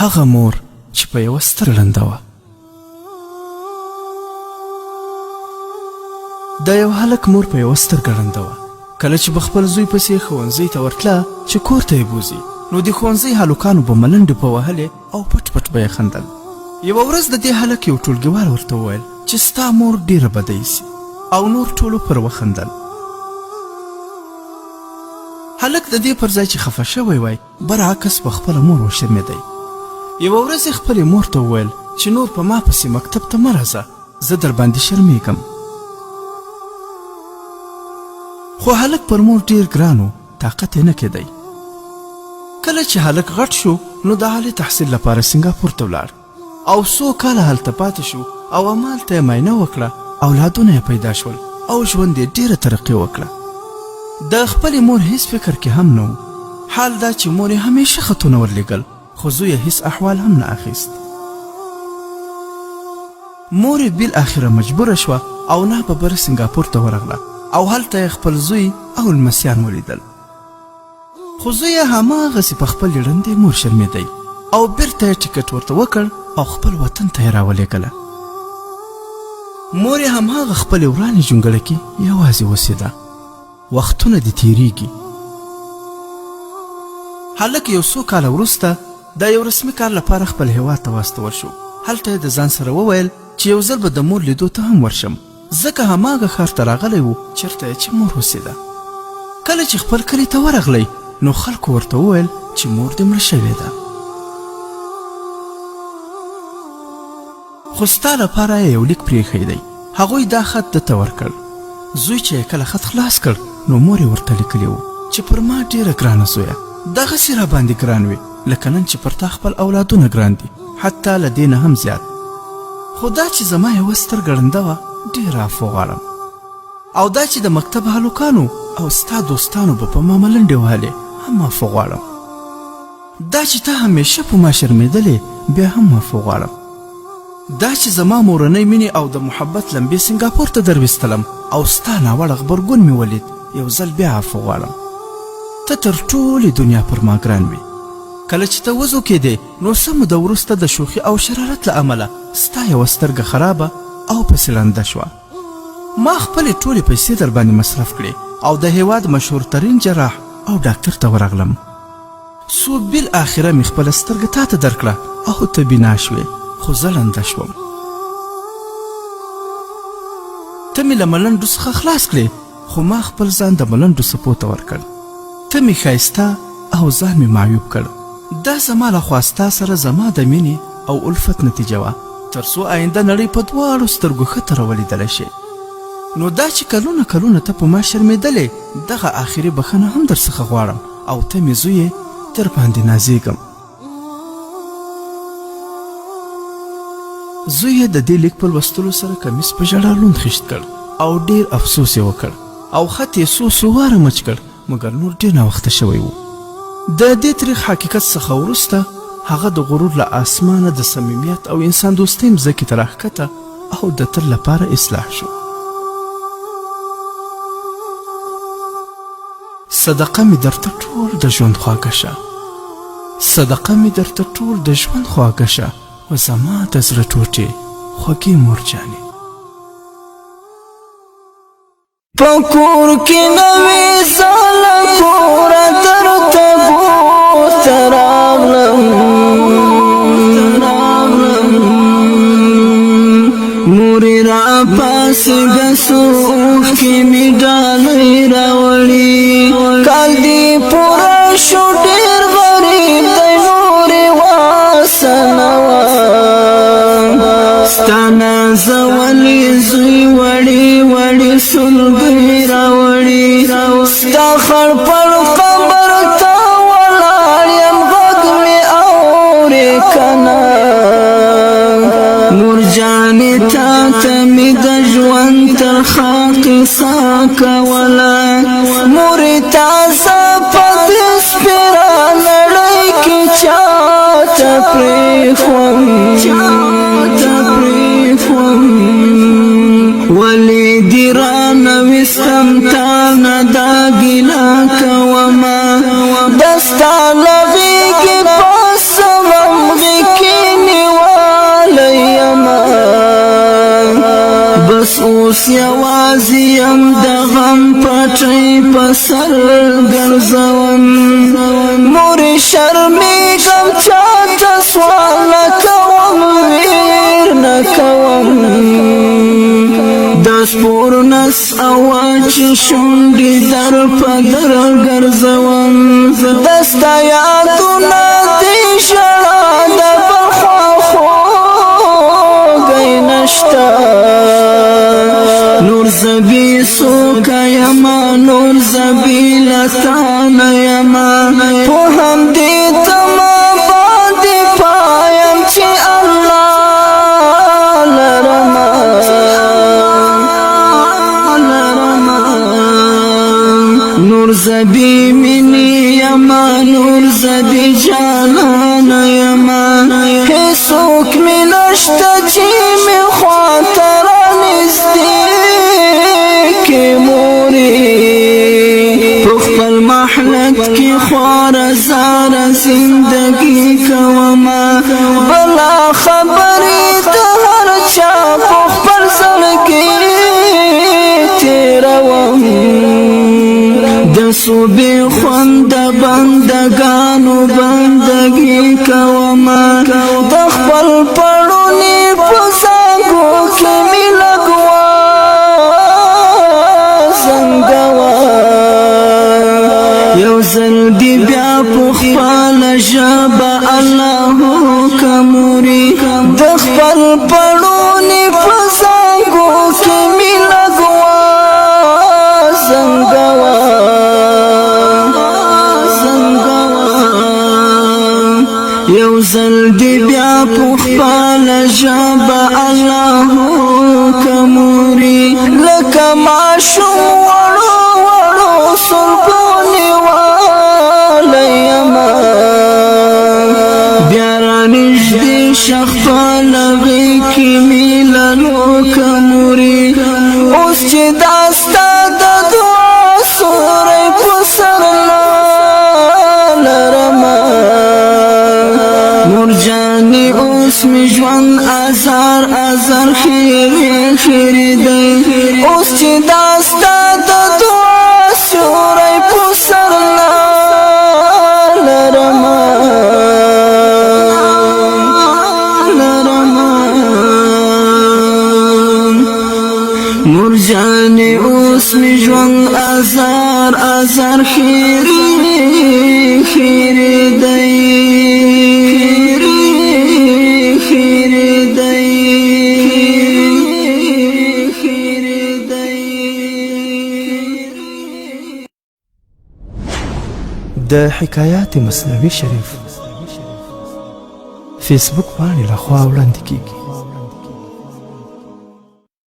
هغه مور چې په یوه سترګه ړنده وه. د یو هلک مور په یوه سترګه ړنده وه. کله چې به خپل زوی پسې ښوونځۍ ته ورتله چې کور ته یې بوځي، نو د ښوونځۍ هلکانو به ملنډې په وهلې او پټ پټ به یې خندل. یوه ورځ د دې هلک یو ټولګیوال ورته وویل چې ستا مور ډېره بده ایسي او نور ټولو پر وخندل. هلک د دې پر ځای چې خفه شوی وای، برعکس په خپله مور وشرمېدی. یوه ورځ یې خپلې مور ته وویل چې نور په ما پسې مکتب ته مه راځه، زه درباندې شرمېږم. خو هلک پر مور ډېر ګران و، طاقت یې نه کېدی. کله چې هلک غټ شو نو د عالي تحصیل لپاره سنګاپور ته ولاړ او څو کاله هلته پاتې شو او همالته یې معاینه وکړه، اولادونه یې پیدا شول او ژوند یې ډېره ترقي وکړه. د خپلې مور هیڅ فکر کې هم نه و، حال دا چې مور یې همیشه خطونه ورلېږل، خو زوی یې هیڅ احوال هم نه اخیست. مور یې بالاخره مجبوره شوه او ناببره سنګاپور ته ورغله او هلته یې خپل زوی او لمسیان ولیدل. خو زوی یې هماغسې په خپلې ړندې مور شرمېدی او بیرته یې ټکټ ورته وکړ او خپل وطن ته یې راولېږله. مور یې هماغه خپلې ورانې جونګړه کې یوازې اوسېده. وختونه دې تېرېږي. هلک یو څو کاله وروسته د یو رسمي کار لپاره خپل هېواد ته واستول شو. هلته یې د ځان سره وویل چې یو ځل به د مور لیدو ته هم ورشم، ځکه هماغه ښار ته راغلی و چېرته یې چې مور اوسېده. کله چې خپل کلي ته ورغلی نو خلکو ورته وویل چې مور دې مړه شوې ده. خو ستا لپاره یې یو لیک پرېښی دی. هغوی دا خط ده ته ورکړ. زوی چې یې کله خط خلاص کړ نو مور یې ورته لیکلي وو چې پر ما ډېره ګرانه زویه، دغسې راباندې ګران وې لکه نن چې پر تا خپل اولادونه ګران دي، حتی له دې نه هم زیات. خو دا چې زما یوه سترګه ړنده وه، ډېره عفو غواړم. او دا چې د مکتب هلکانو او ستا دوستانو به په ما ملنډې وهلې، هم عفو غواړم. دا چې ته همېشه په ما شرمېدلې، بیا هم عفو غواړم. دا چې زما مورنۍ مینې او د محبت لمبې سنګاپور ته دروستلم او ستا ناوړه غبرګون مې ولید، یو ځل بیا عفو غواړم. ته تر ټولې دنیا پر ما ګران وې. کله چې ته وزوکېدې، نو څه موده وروسته د شوخي او شرارت له امله ستا یوه سترګه خرابه او پسې ړنده شوه. ما خپلې ټولې پیسې درباندې مصرف کړې او د هېواد مشهورترین جراح او ډاکتر ته ورغلم. څو بالاخره مې خپله سترګه تا ته درکړه او ته بینا شوې، خو زه ړنده شوم. ته مې له ملنډو څخه خلاص کړې، خو ما خپل ځان د ملنډو څپو ته ورکړ. ته مې ښایسته او ځان مې معیوب کړ. دا زما له خوا ستا سره زما د مینې او الفت نتیجه وه، تر څو آینده نړۍ په دواړو سترګو ښه تره ولیدلی شي. نو دا چې کلونه کلونه ته په ما شرمېدلې، دغه آخري بښنه هم درڅخه غواړم. او ته مې زوی یې، درباندې نازېږم. زوی یې د دې لیک په لوستلو سره کمیس په ژړا لوند خیشت کړ او ډېر افسوس یې وکړ او خط یې څو څو واره مچ کړ، مګر نور ډېر ناوخته شوی و. د دې تریخ حقیقت څخه وروسته هغه د غرور له آسمانه د صمیمیت او انسان دوستۍ مځکې ته راښکته او د تل لپاره اصلاح شو. صدقه مې درته ټول د ژوند خواږه شه، صدقه مې درته ټول د ژوند خواږه شه، و زما د زړه ټوټې خوږې مور جانې. په کور کې نوې زاله کوره درته بوته راغلم، مورې را پاسېږه، څو اوښکې مې ډالۍ راوړي. کال دې پوره شو، ډېر غریب دی، مورې واسنه وه. ستا نازولي زوی وړي وړي سلګۍ راوړي. ستا خړ پړ قبر ته ولاړ یم، غږ مې اورې که نه؟ مور جانې تا ته مې د ژوند ترخه قصه کوله، مورې تازه په دې سپېره نړۍ کې چاته پرېښوم، چاته پرېښوم؟ ولې دې رانه وستم، تا نه دا ګیله کومه. د ستا له غېږې پاسمم، غېږ اوس یوازې یم د غم پټۍ په سر ګرځوم. مورې شرمېږم، چاته سوال نه کوم، ویر نه کوم. د سپور نس اواز شونډې در په در ګرځوم. د ستا یادونه دې ژړا د بل خوا خوږی نشته. نور زبی سوک یما، نور زبی لتان یما، په همدې تما باندې پایم چې الله لرما لرما. نور زبی منی یما، نور زبی جانان یما، هیڅوک می نشته چې می خواته رانږدې کې. مورې، په خپل محلت کې خواره زاره زندگی کومه، بلا خبرې د هر چا په خپل زړه کې تېروم. د صوبې خوند بندگانو بندگی کومه، د خپل پړونی په زنګو کې مې لګوا زنګوا. یو ځل دی بیا په خپل ژبه الله کموري، د خپل پړونی په زنګو کې مې لګوا زنګوا زنګوا. یو ځل دی بیا په خپل ژبه الله کموري، لکه ماشوم وړو وړو سلګونی والیما. بیا رانږدې شه، خپل غېږ کې مې لالو کموري. اوس چې دا ستا د دعا سوری په سر لرمه، مور جانې، اوس مې ژوند ازار ازار خیرې خیرې دی. اوس چې دا ستا د دعا سیوری په سر لرمه لرمه، مور جانې، اوس مې ژوند ازار ازار خیرې خیرې دی، خیرې خیرې دی، خیرې دی. د حکایات مثنوي شریف فیسبوک پاڼې لخوا وړاندې کیږي.